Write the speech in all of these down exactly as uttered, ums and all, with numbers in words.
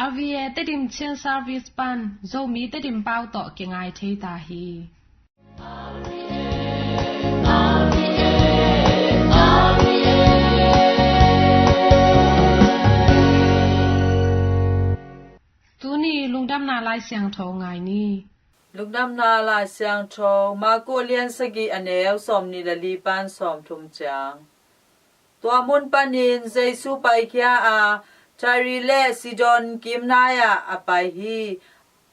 R V A Tedim Chin Service pan Zomi Tedim pau tawh kingai thei ta hi. Tuni lungdamna Lai Siangtho ngai ni. Lungdamna Lai Siangtho, Marku lian sagih a neu sawmnih le li pan sawmthum ciang. Tua mun panin Jesu paikhia a, Tyre le Sidon kimnai ah a pai hi.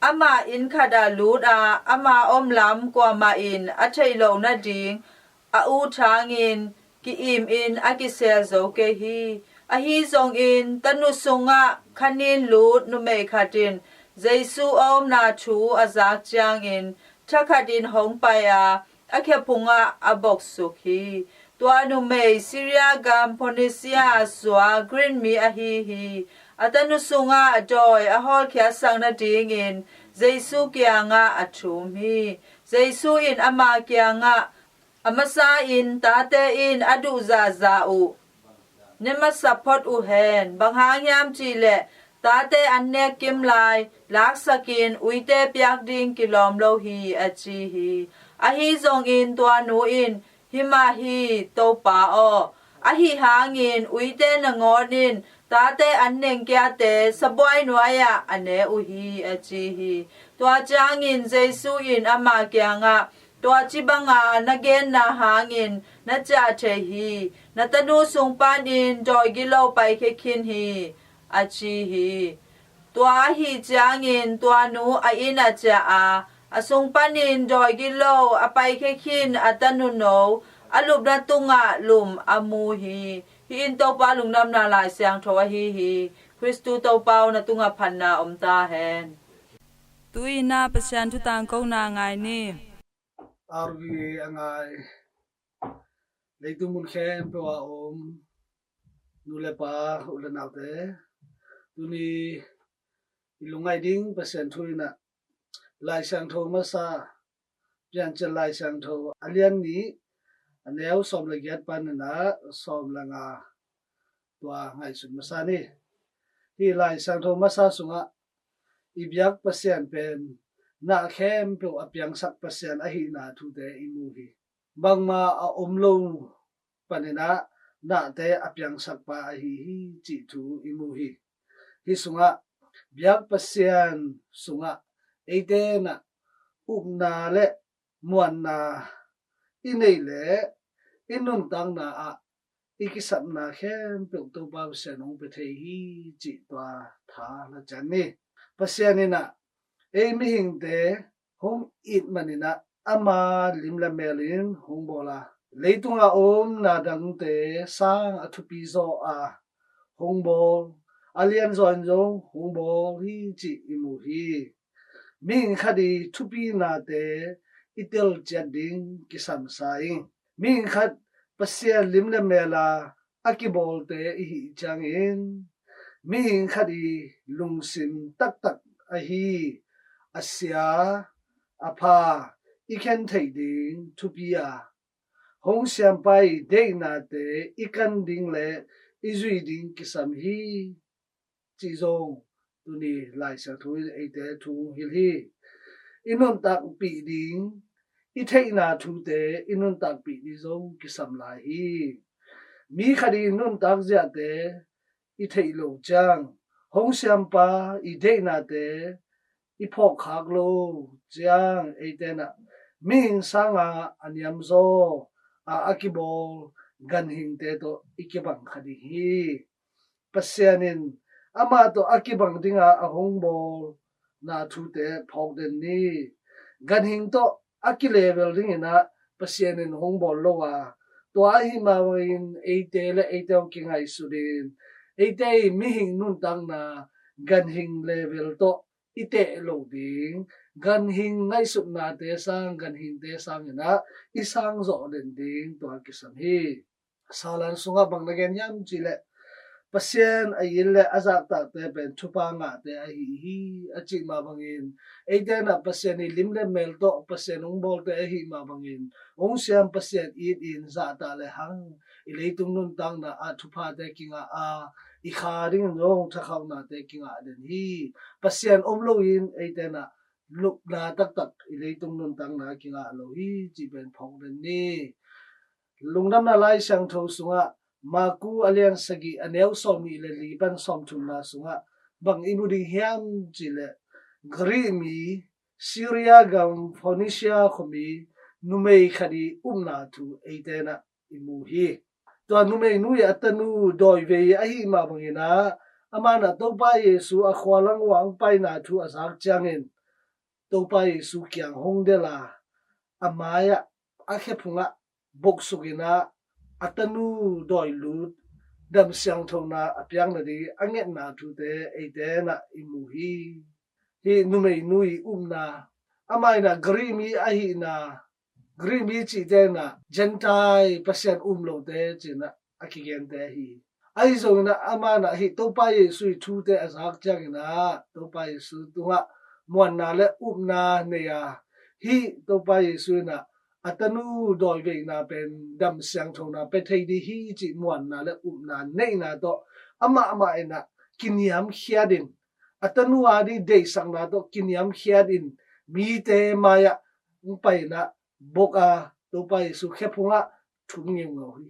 Ama inn khat ah lut a, ama om lam kuamah in a theih loh nading a ut hangin ki-im in a kisel zo kei hi. Ahi zongin tanu sungah khanin lut numei khat in Jesu a omna thu a zak ciangin thakhat in hong pai a, a khe phungah a boksuk hi. Tua numei Syria gam Phoenicia suak Greek mi ahi hi. A tanu sungah dawi a hawlkhiatsak nadingin Jesu kiangah a thum hi. Jesu in ama kiangah, "A masa in tate in a duh zahzah uh. Ne masa phot uh hen, bang hang hiam cih leh tate an nek kim lai laksakin uite piak ding kilawm lo hi," a ci hi. Ahi zongin tua nu in, "Hi mah hi, Topa aw. Ahi hangin uite nangawn in tate an nengkiate sabuai nuai-ah a ne uh hi," a ci hi. Tua ciangin Jesu in ama kiangah, "Tua ci banga na genna hangin na ciah thei hi. Na tanu sung panin dawi gilo paikhia khin hi," a ci hi. Tua ahi ciangin tua nu a inn ah ciah a, a sung panin dawi gilo a paikhia khin a tanu no a lupna tungah lum a mu hi. Hih in Topa lungdamna Lai Siangtho ahi hi. Khristu Topa aw, na tungah phatna om ta hen. Tu-in ah Pasian thu tangkona ngai ni. R V A a ngai, leitung mun khempeuh a om nu le pa, u le naute, tuni i lungngaih ding Pasian thu in ah Lai Siangtho masa, Piancil Lai Siangtho a lian nih, a neu sawm le giat panin ah sawm le nga, tua ngaihsun masa ni. Hih Lai Siangtho masa sungah i biak Pasian pen na khempeuh a piangsak Pasian ahihna thute i mu hi. Bangmah a om lo panin ah nate a piangsak pa ahi hi cih thu i mu hi. Hih sungah biak Pasian sungah eite in ah upna le muanna i neih leh i nuntakna ah i kisapna khempeuh Topa Pasian hong pia thei hi cih tua tha na cian ni. Pasian in ah ei mihingte hong it manin ah ama lim le mel in hong bawl a, leitung a om na dangte sang a thupi zaw a hong bawl, a lianzaw in zong hong bawl hi cih i mu hi. Mihing khat i thupinate i telciat ding kisam sa ing. Mihing khat Pasian lim le mel a a kibawlte i hih ciangin mihing khat i lungsim taktak ahi a sia a pha i khen theih ding thupi a, hong siampa i deihnate i kan ding le i zui ding kisam hi cih zong tuni Lai Siangtho in eite thu hong hilh hi. I nuntakpih ding, i theihna thute i nuntakpih ding zong kisam lai hi. Mi khat i nuntak ziahte i theih loh ciang, hong siampa i deihnate i phawkkhak loh ciang eite in ah mihing sanga a niamzaw a a kibawl ganhingte tawh i kibang kha ding hi. Pasian in amah tawh a kibang dinga a hong bawlna thute phawk den ni. Ganhing tawh a kilevel dingin ah Pasian in hong bawl lo a, tua ahih mah bangin eite le eite hong kingaihsut in, eite i mihing nuntakna ganhing level tawh i teh loh ding, ganhing ngaihsutnate sang, ganhingte sangin ah i sang zawh den ding tua kisam hi. Salan sungah bang na gen hiam cih leh, Pasian a it le a zahtakte pen thupha ngahte ahi hi, a cih mah bangin, eite in ah Pasian i lim le mel tawh Pasian hong bawlte ahih mah bangin, hong siam Pasian it in zahtak le hang i leitung nuntakna ah thuphate kingah a, i kha dingin zong thakhauhnate kingah den hi. Pasian om loin eite in ah lupna taktak i leitung nuntakna kingah lo hi cih pen phawk den ni. Lungdamna Lai Siangtho sungah Maku a lian sagih a neu sawmnih le li pan sawmthumna sungah bang i mu ding hiam cih leh Greek mi Syria gam Phoenicia khuami numei khat i upna thu eite in ah i mu hi. Tua numeinu i a tanu dawivei ahih mah bangin ah, amah in ah Topa Jesu a khua lang uah hong paina thu a zak ciangin Topa Jesu kiang hong delh a, a mai-ah, a khephungah boksuk in ah a tanu dawi lut dam siangthona a piakna ding a ngetna thute eite in ah i mu hi. Hih numeinu i upna, amah in ah Greek mi ahihna, Greek mi cihte in ah Gentile, Pasian um lote ci-in ah a kigente ahi hi. Ahi zongin ah amah in ah hih Topa Jesu i thute a zak ciangin ah Topa Jesu tungah muanna le upna nei a, hih Topa Jesu in ah a tanu dawiveina pen dam siangthona pia thei ding hi cih muanna le upna neihna tawh amah mah in ah kiniamkhiat in, a tanu a ding deihsakna tawh kiniamkhiat in mite mai-ah hong pai in ah bok a, Topa Jesu khephungah thum ngeungau hi.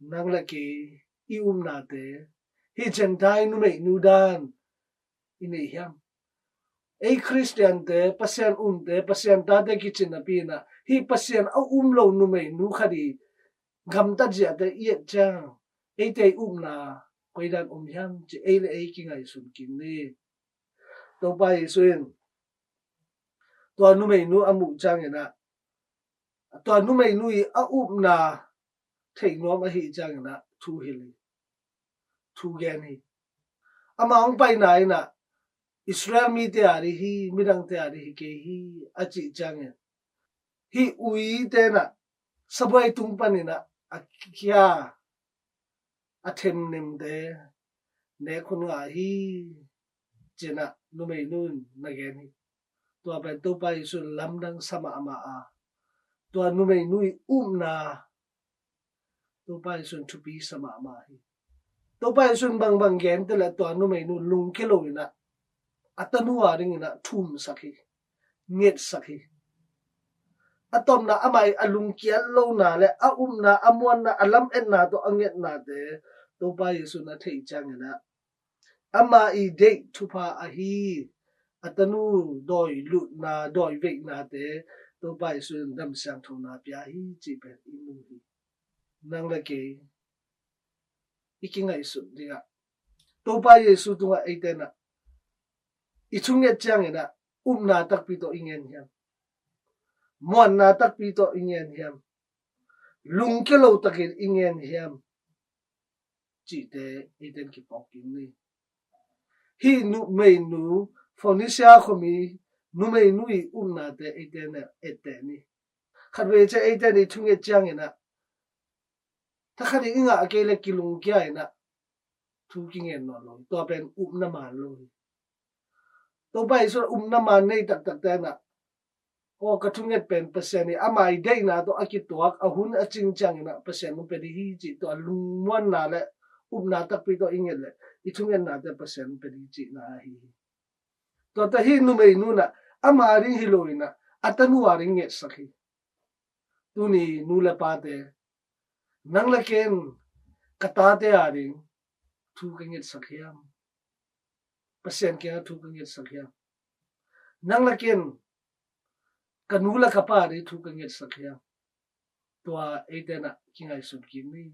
Nang le kei i upnate hih Gentile numeinu dan i nei hiam? Ei Khristiante, Pasian umte, Pasian tate kici napi in ah hih Pasian a um lo numeinu khat i gamtat ziate i et ciang eite i upna koi dan om hiam cih ei le ei kingaihsun kik ni. Topa Jesu in tua numeinu a muh ciangin ah, tua numeinu i a upna theih nuam ahih ciangin ah thu hilh hi, thu gen hi. Amah hong paina in ah Israel mite a ding hi, midangte a ding hi kei hi a cih ciangin hih uite in ah sabuai tung panin ah a kia, a themnemte nek hun ngah hi ci-in ah numeinu in na gen hi. Tua pen Topa Jesu in lamdang sa mahmah a, tua numeinu i upna Topa Jesu in thupi sa mahmah hi. Topa Jesu in bangbang gente le tua numeinu lungkia lo in ah a tanu a dingin ah thumsak hi, ngetsak hi. A tawpna amah i a lungkiat lohna le a upna, a muanna, a lametna tawh a ngetnate Topa Jesu in a theih ciangin ah amah i deih thupha ahi a tanu dawi lutna, dawi veihnate Topa Jesu in dam siangthona pia hi cih pen i mu hi. Nang le kei i kingaihsun dingah Topa Jesu tungah eite in ah i thunget ciangin ah upna takpi tawh i ngen hiam? Muanna takpi tawh i ngen hiam? Lungkia lo takin i ngen hiam? Cihte eite in kiphawk kik ni. Hih numeinu, Phoenicia khuami numeinu i upnate eite in ah etteh ni. Khatvei ciang eite in i thunget ciangin ah thakhat in i ngah kei le kilungkia in ah thu kingen nawn lo hi. Tua pen upna man lo hi. Topa Jesu in upna man nei taktakte in ah, aw, ka thunget pen Pasian i ama i deihna tawh a kituak a hun a cing ciangin ah Pasian hong pia ding hi cih tua lungmuanna le upna takpi tawh i nget leh i thungetnate Pasian hong pia ding cihna ahi hi. Tua tawh hih numeinu in ah ama ding hi lo in ah a tanu a ding ngetsak hi. Tuni nu le pate, nang le ken ka tate a ding thu ka ngetsak hiam? Pasian kiangah thu ka ngetsak hiam? Nang le ken ka nu le ka pa a ding thu ka ngetsak hiam? Tua eite in ah kingaihsun kik ni.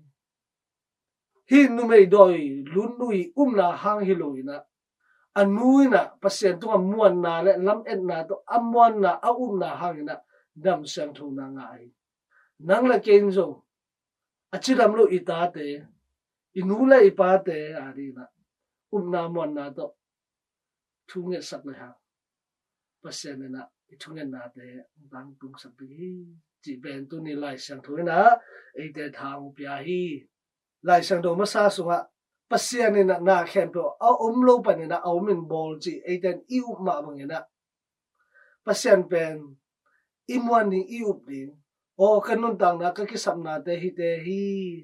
Hih numei dawi lutnu i upna hang hi lo in ah a nu in ah Pasian tungah muanna le lametna tawh a muanna, a upna hangin ah dam siangthona ngah hi. Nang le kei in zong a cidam lo i tate, i nu le i pate a ding in ah upna muanna tawh thu ngetsak le hang Pasian in ah i thungetnate hong tangtungsak ding hi cih pen tuni Lai Siangtho in ah eite tha hong pia hi. Lai Siangtho masa sungah Pasian in ah na khempeuh a om lo panin ah a om in bawl cih eite in i up mah bangin ah Pasian pen i muan ding, i up ding, aw, ka nuntakna, ka kisapnate hihte hi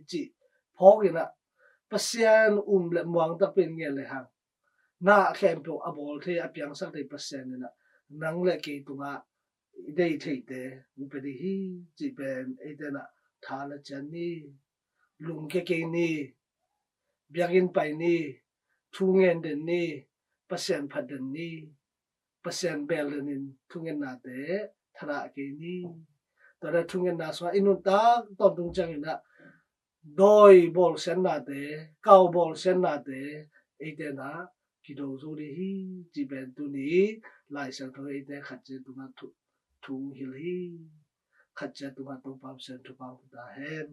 cih phawk in ah Pasian um le muang takpi in ngen le hang, na khempeuh a bawl thei, a piangsak thei Pasian in ah nang le kei tungah i deih theite hong pia ding hi, cih pen eite in ah tha la cian ni. Lungkia kei ni, biakinn pai ni, thu ngen den ni, Pasian phat den ni, Pasian bel den in thungennate thadah kei ni. Tua leh thungenna sungah i nuntak tawntung ciangin ah dawi bawlsiatnate, kau bawlsiatnate eite in ah kido zo ding hi, cih pen tuni Lai Siangtho eite khat ciat tungah thu, thu hong hilh hi. Khat ciat tungah Topa Pasian thupha hong pia ta hen.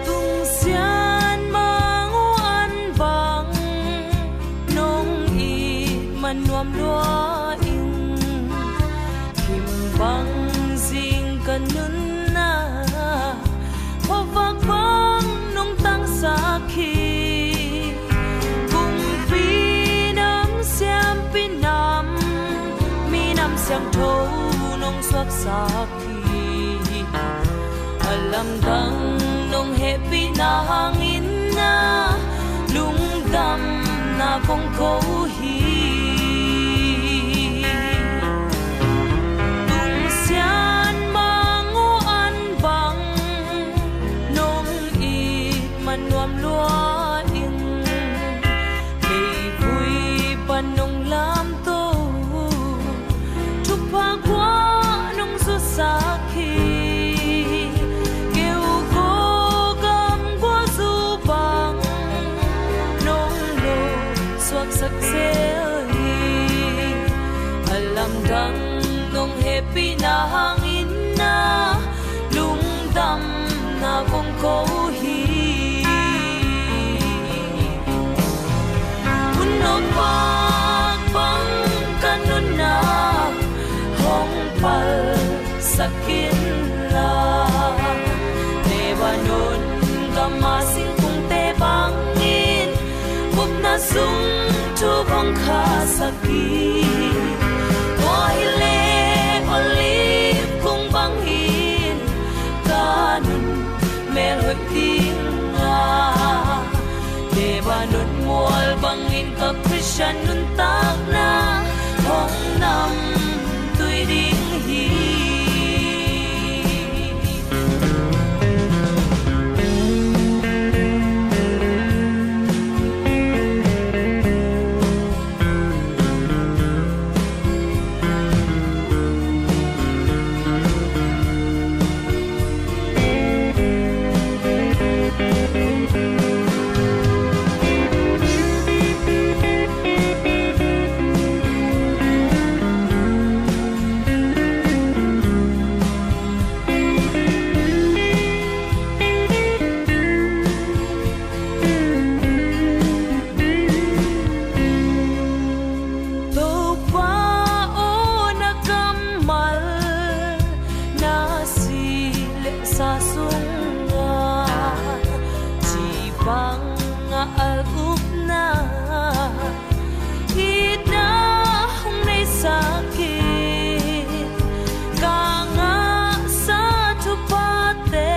Tungsian mang uh an bang nong it man nuam lua ing. Kim bang zing ka nunna, khuavak bang nong tangsak hi. Kumpi nam, siampi nam, minam siangtho nong suaksak hi. A lamdang nong hehpihna hangin ah lungdamna kong ko hi. Tungsian mang uh an bang nong it man nuam lua ing. Leivui pan nong lamto, thupha khuak nong zusak hi. Keu kua gam kua zu bang nong lo suaksak zel hi. A lamdang nong hehpihna hangin ah lungdamna kong ko hi. Hun nopbak bang ka nunna hong palsak inla, Lebanon gama singkungte bangin gupna sung thuk hong khasak hi. Tua hileh olive kung bangin ka nun melhoih ding a, Lebanon mual bangin ka Khristian nuntakna hong namtui ding hi. Topa aw, na kammal na si le sa sungah ci bang a al upna itna hong neisak hi. Ka ngahsa thuphate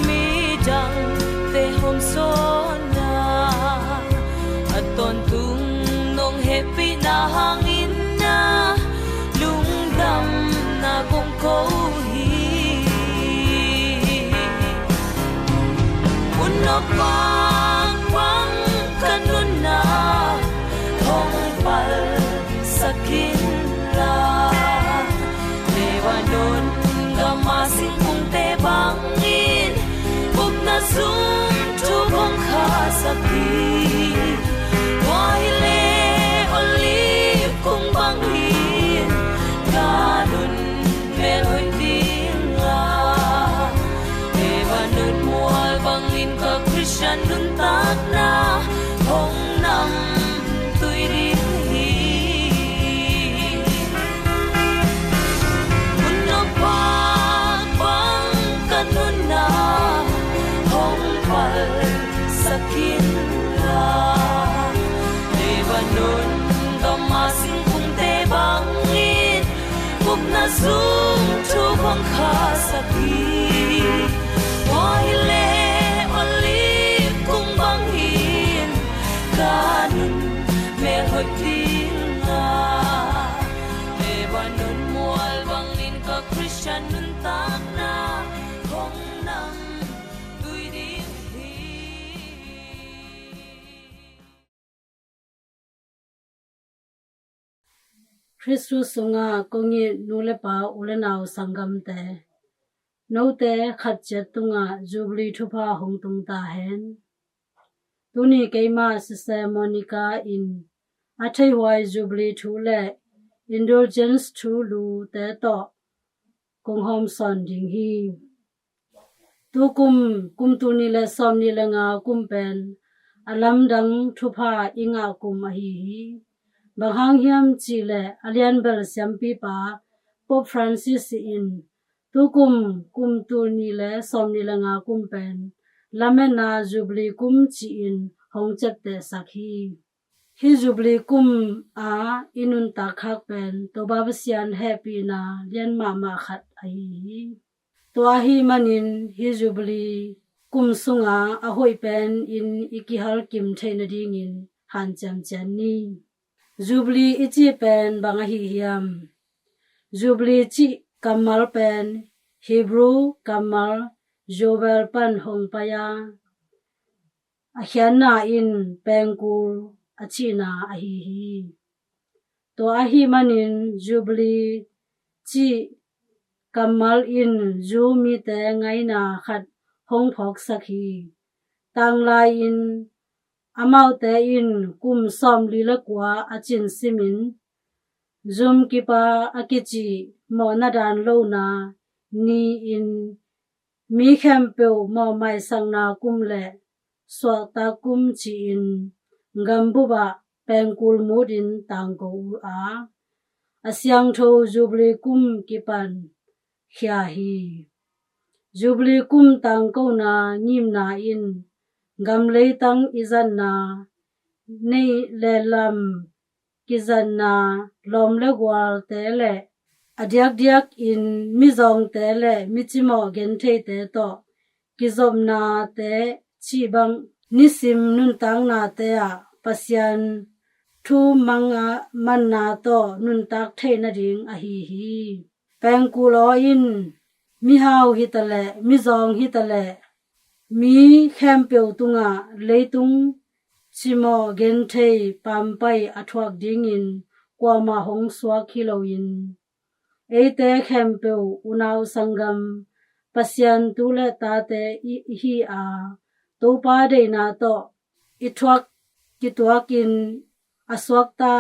midangte hong sawn a, a tawntung nong hehpihna hangin ah lungdamna kong ko hi. Hun nopbak bang ka nunna hong palsak inla, Lebanon gama singkungte bangin gupna sung thuk hong khasak hi. Tua hileh olive kung bangin ka nun melhoih ding a, Lebanon mual bangin ka Khristian nuntakna hong namtui ding hi. Hun nopbak bang Tung thu khong khasak hi. Tua hileh olive kung bang hi-in ka nun mel hoih ding a, Lebanon mual bangin ka Khristian nuntakna khong nang tui ding hi. Khristu sungah kong it nu le pa, u le nau sanggamte, note khat ciat tungah Jubilee thupha hong tung ta hen. Tuni keimah Sister Monica in a theihhuai Jubilee thu le Indulgence thu lute tawh kong hawmsawn ding hi. Tukum, kum tul nih le sawmnih le nga kum pen a lamdang thupha i ngah kum ahi hi. Bang hang hiam cihleh a lianbel siampipa Pope Francis in tukum, kum tul nih le sawmnih le nga kum pen lametna Jubilee kum ci-in hong ciaptehsak hi. Hih Jubilee kum a i nuntak khak pen Topa Pasian hehpihna lian mahmah khat ahi hi. Tua ahih manin hih Jubilee kum sunga a hoih pen in i kihalkim theih nadingin hanciam ciat ni. Jubilee i cih pen bang ahi hiam? Jubilee cih kammal pen Hebrew kammal Jobel pan hong pai a, a khiatna in pengkul a cihna ahi hi. Tua ahih manin Jubilee cih kammal in Jew mite ngaina khat hong phawksak hi. Tanglai-in amaute in kum sawmli le kua a cin simin, Yom Kippur a kici mawhna dan lohna ni-in mi khempeuh mawhmaisakna kum le suahtak kum ci-in gambup ah pengkul mutin tangko uh a, a siangtho Jubilee kum kipan khia hi. Jubilee kum tangkona ngimna in gam leitang i zatna, neih le lam kizatna, lawm le gualte le a diakdiakin mizawngte le micimawh gentheite tawh kizopnate cih bang nisim nuntaknate ah Pasian thu mang a manna tawh nuntak theih nading ahi hi. Pengkul aw in mihau hitaleh mizawng hitaleh mi khempeuh tungah leitung cimawh genthei pampai a thuak dingin kuamah hong suak hi loin, eite khempeuh unau sanggam Pasian tu le tate i hi a, Topa deihna tawh i thuak kituakin a suakta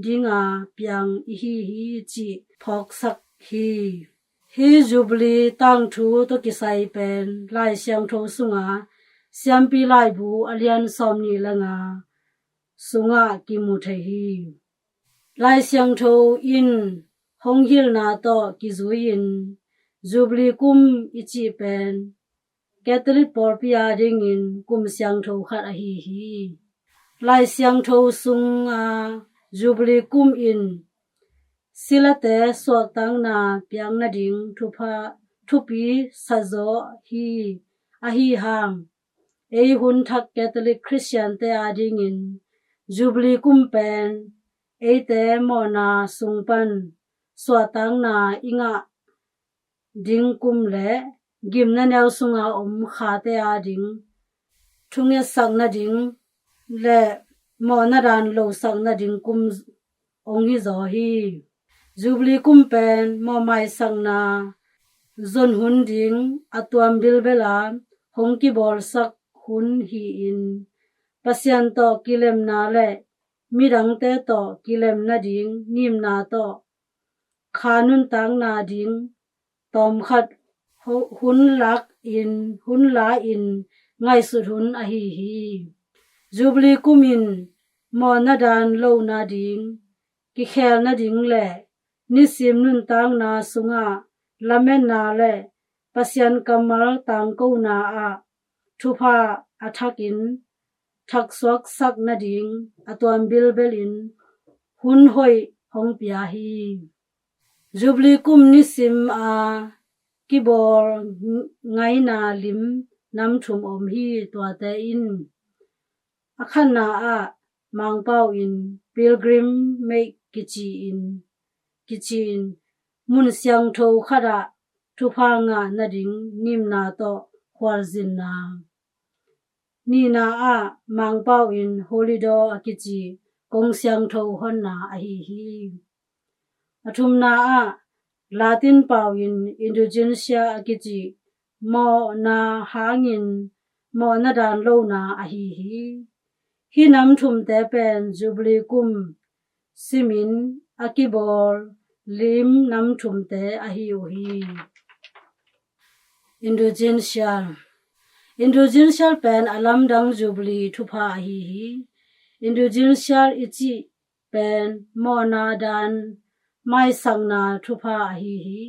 dinga piang i hi hi cih phawksak hi. Hih Jubilee tangthu tawh kisai pen Lai Siangtho sunga Siampi Laibu a lian sawmnih le nga sungah kimu thei hi. Lai Siangtho in hong hilhna tawh kizui-in Jubilee kum i cih pen Catholic pawlpi adingin kum siangtho khat ahi hi. Lai Siangtho sunga Jubilee kum in silate suahtakna piak nading thupha, thupi sazaw hi. Ahi hang ei hun thak Catholic Khristiante adingin Jubilee kum pen eite mawhna sung pan suahtakna i ngah ding kum le gimna neu sunga om khate ading thungetsak nading le mawhna dan losak nading kum hong hizaw hi. Jubilee kum pen mawhmaisakna zon hun ding a tuam bilbel a hong kibawlsak hun hi-in, Pasian tawh kilemna le midangte tawh kilem nading ngimna tawh kha nuntakna ding tawmkhat hu-, hun lak in, hun la in ngaihsut hun ahi hi. Jubilee kum in mawhna dan loh nading, kikhel nading le nisim nuntakna sungah lametna le Pasian kammal tangkona ah thupha a thakin thaksuaksak nading a tuam bilbelin hun hoih hong pia hi. Jubilee kum nisim a kibawl ngaina lim nam thum om hi. Tuate in a khatna ah Mangpau in pilgrimage kici in kici in mun siangtho khatah thupha ngah nading ngimna tawh khualzinna. Nihna ah Mangpau in Holy Door a kici kong siangtho honna ahi hi. A thumna ah Latin pau in indulgencia a kici mawhna hangin mawhna dan lona ahi hi. Hih nam thumte pen Jubilee kum simin a kibawl lim nam thumte ahi uh hi. Indulgencia. Indulgencia pen a lamdang Jubilee thupha ahi hi. Indulgencia i cih pen mawhna dan maisakna thupha ahi hi.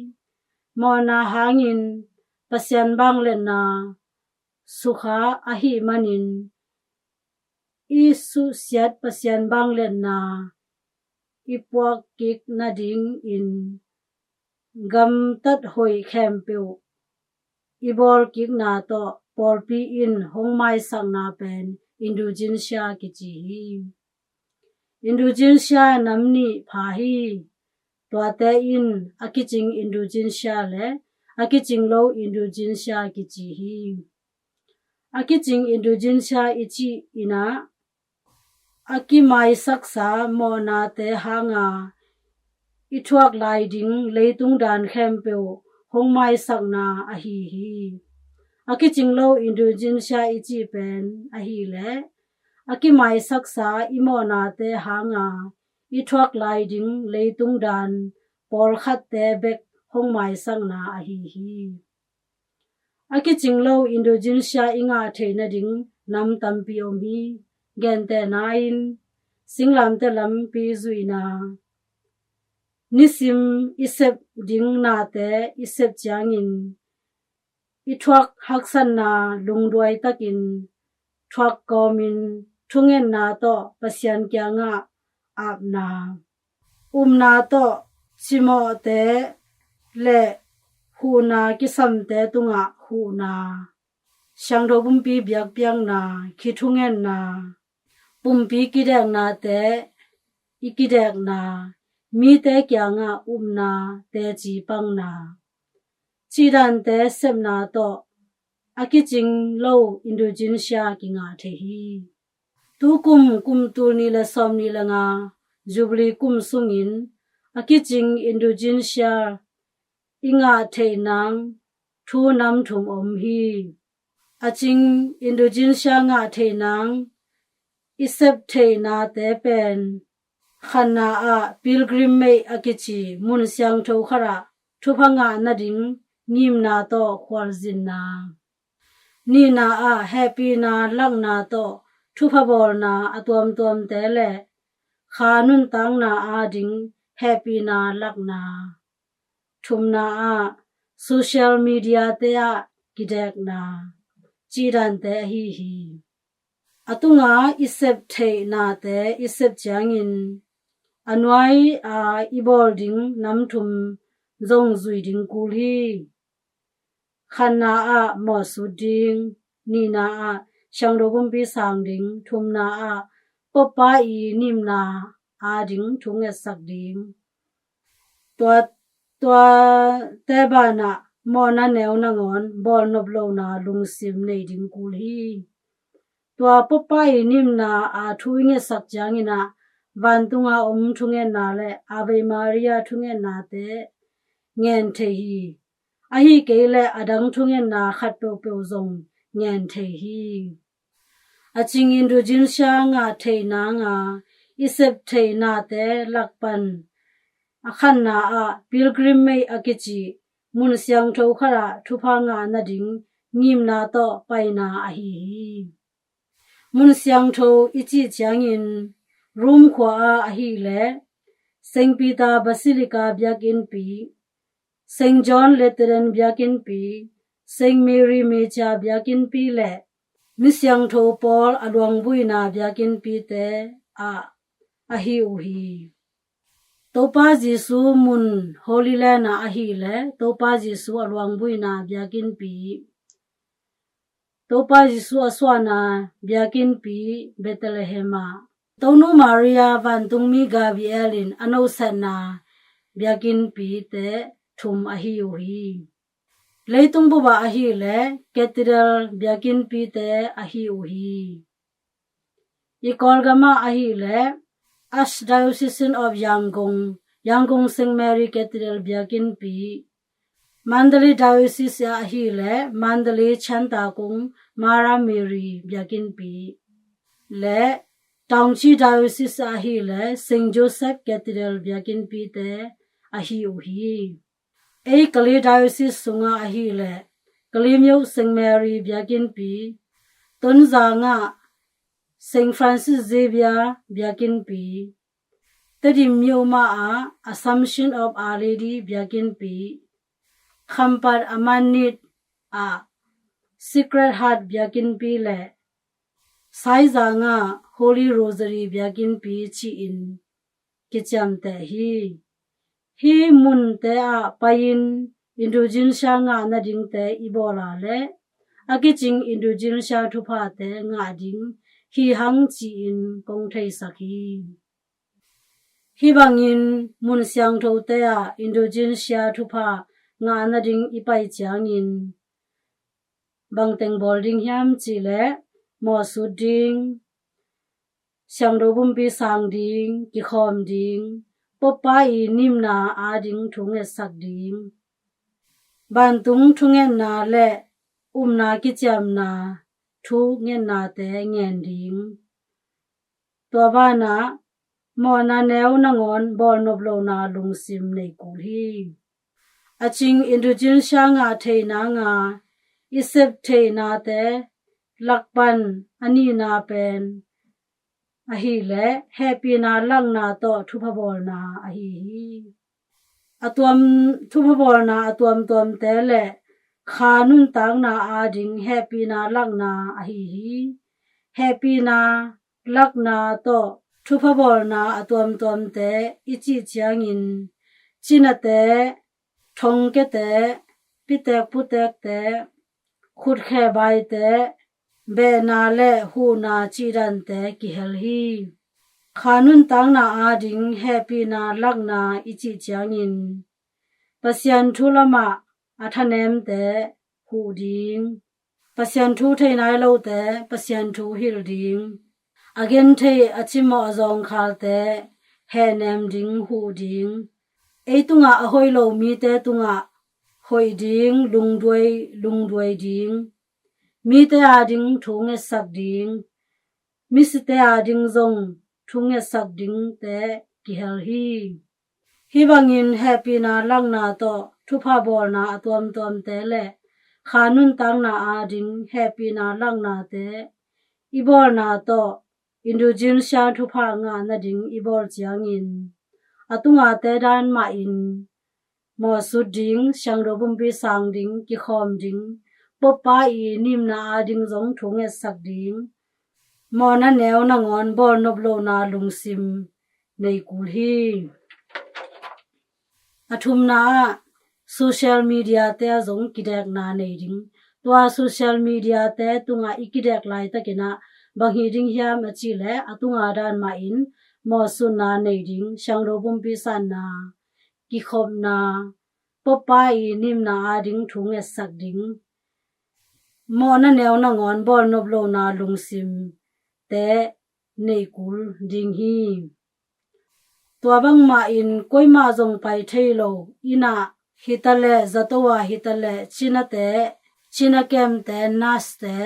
Mawhna hangin Pasian bangletna sukha ahih manin i suhsiat Pasian bangletna i puak kik nadingin gamtat hoih khempeuh i bawl kikna tawh pawlpi in hong maisakna pen indulgencia kici hi. Indulgencia nam nih pha hi. Tuate in a kicing indulgencia le a kicing lo indulgencia kici hi. A kicing indulgencia i cih in ah a kimaisaksa mawhnate hanga i thuak lai ding leitung dan khempeuh hong maisakna ahi hi. A kicing lo indulgencia i cih pen ahileh a kimaisaksa i mawhnate hanga i thuak lai ding leitung dan pawlkhatte bek hong maisakna ahi hi. A kicing lo indulgencia i ngah theih nading nam tampi om hi. Gentehna in singlamteh lampi zuihna, nisim i sep ding nate i sep ciangin i thuak haksatna lungduai takin thuak kawmin thungetna tawh Pasian kiangah apna, upna tawh cimawhte le huhna kisamte tungah huhna, siangtho pumpi biakpiakna, khithungetna, pumpi kideknate i kidekna, mite kiangah upna, teci pangna, cidante sepna tawh a kicing lo indulgencia kingah thei hi. Tukum kum tul nih le sawm nih le nga Jubilee kum sungin a kicing indulgencia i ngah theih nang thu nam thum om hi. A cing indulgencia ngah theih nang i sep theih nate pen khatna ah pilgrimage a kici mun siangtho khatah thupha ngah nading ngimna tawh khualzinna. Nihna ah hehpihna lakna tawh thupha bawlna a tuamtuamte le kha nuntakna ading hehpihna lakna. Thumna ah social media te ah kidekna, cidante ahi hi. A tunga i sep theih nate i sep ciangin a nuai a i bawl ding nam thum zong zui ding kul hi. Khatna ah mawhsut ding, nihna ah siangtho pumpi sang ding, thumna ah Pope pa i ngimna ading thungetsak ding. Tua, tuate banah mawhna neu nangawn bawlnop lohna lungsim nei ding kul hi. Tua Pope pa i ngimna a thu i ngetsak ciangin ah vantunga om thungetna le Ave Maria thungetnate ngen thei hi. Ahi kei leh a dang thungetna khat peuhpeuh zong ngen thei hi. A cing indulgencia ngah theih nanga i sep theih nate lak pan a khatna ah pilgrimage a kici mun siangtho khatah thupha ngah nading ngimna tawh paina ahi hi. Mun siangtho i cih ciangin Rome khua ah ahileh Saint Peter Basilica biakinnpi, Saint John Lateran biakinnpi, Saint Mary Major biakinnpi le mi siangtho pawl a luangbuina biakinnpite ah ahi uh hi. Topa Jesu mun Holy Land ah ahileh Topa Jesu a luangbuina biakinnpi, Topa Jesu a suahna biakinnpi Bethlehem ah, Tonu Maria vantungmi Gabriel in a nosatna biakinnpite thum ahi uh hi. Leitung bup ah ahileh Cathedral biakinnpite ahi uh hi. I Kawlgam ah ahileh Archdiocese of Yangon, Yangon Saint Mary Cathedral biakinnpi, Mandalay Diocese ah ahileh Mandalay Chantakung Mara Mary biakinnpi, le Taunggyi Diocese ah ahileh Saint Joseph Cathedral biakinnpite ahi uh hi. Ei Kalay Diocese sungah ahileh Kalaymyo Saint Mary biakinnpi, Tonzang ah Saint Francis Xavier biakinnpi, Tedim Myanmar ah Assumption of Our Lady biakinnpi, Khampat Amanit ah Sacred Heart biakinnpi le Saizang ah Holy Rosary biakinnpi ci-in kiciamteh hi. Hih munte ah pai-in Indulgencia ngah nadingte i bawl a leh a kicing Indulgencia thuphate ngah ding hi hang ci-in kong theisak hi. Hih bangin mun siangthote ah Indulgencia thupha ngah nading i pai ciangin bangteng bawl ding hiam cihleh mawhsut ding, siangtho pumpi sang ding, kikhawm ding, Pope pa i nimna ading thu ngetsak ding, vantung thungetna le upna kiciamna thu ngetnate ngen ding. Tua banah mawhna neu nangawn bawlnop lohna lungsim nei kul hi. A cing Indulgencia ngah theih nanga i sep theihnate lakpan a nihna pen ahileh hehpihna lakna tawh thupha bawlna ahi hi. A tuam, thupha bawlna a tuamtuamte le kha nuntakna ading hehpihna lakna ahi hi. Hehpihna lakna tawh thupha bawlna a tuamtuamte i cih ciangin cinate, thongkiate, pitek putekte, khutkhe baite, behna le huhna cihdante kihel hi. Kha nuntakna ading hehpihna lakna i cih ciangin Pasian thu lamah a thanemte huh ding, Pasian thu thei nai lote Pasian thu hilh ding, a genthei a cimawh a zawngkhalte hehnem ding, huh ding, ei tungah a hoih lo mite tungah hoih ding, lungduai, lungduai ding, mite ading thu ngetsak ding, misite ading zong thu ngetsak dingte kihel hi. Hih bangin hehpihna lakna tawh thupha bawlna a tuamtuamte le kha nuntakna ading hehpihna laknate i bawlna tawh Indulgencia thupha ngah nading i bawl ciangin a tungate dan mahin mawhsut ding, siangtho pumpi sang ding, kikhawm ding, Pope pa i nimna ading zong thu ngetsak ding, mawhna neu nangawn bawlnop lohna lungsim nei kul hi. A thumna ah social media te ah zong kidekna nei ding. Tua social media te tungah i kidek laitakin ah bang hi ding hiam a cih leh a tunga dan mahin mawhsutna nei ding, siangtho pumpi sanna, kikhopna, Pope pa i nimna ading thu ngetsak ding, mawhna neu nangawn bawlnop lohna lungsimte nei kul ding hi. Tua bangmah in koimah zong pai thei lo inn ah hitaleh, zato ah hitaleh, cinate, cina kemte, nurse te,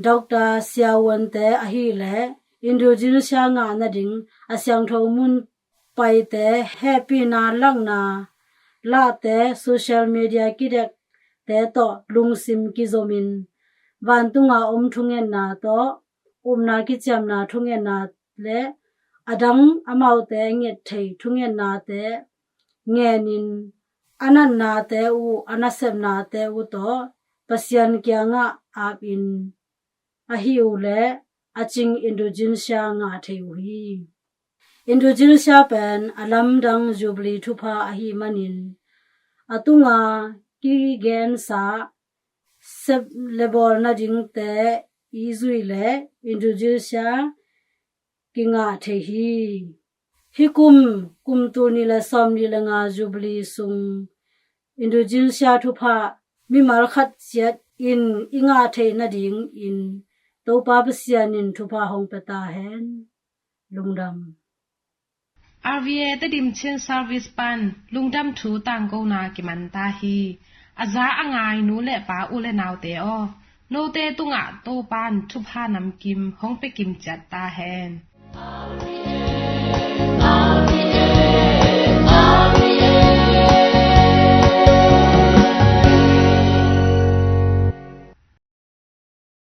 doctor, siavuante ahileh Indulgencia ngah nading a siangtho mun paite hehpihna lakna lahte, social media kidekte tawh lungsim kizomin vantunga om thungetna tawh, upna kiciamna thungetna le adang amaute nget thei thungetnate ngenin a natnate uh, a nasepnate uh tawh Pasian kiangah apin ahih uh leh a cing Indulgencia ngah thei uh hi. Indulgencia pen a lamdang Jubilee thupha ahih manin a tunga kigensa sep le bawl nadingte i zui le Indulgencia kingah thei hi. Hih kum, kum tul nih le sawmnih le nga Jubilee sung Indulgencia thupha mimal khat ciat in i ngah theih nadingin Topa Pasian in thupha hong pia ta hen. Lungdam. R V A Tedim Chin Service pan lungdam thu tangkona kiman ta hi. A za a ngai nu le pa, u le naute aw, note tungah Topan thupha namkim hong pia kim ciat ta hen.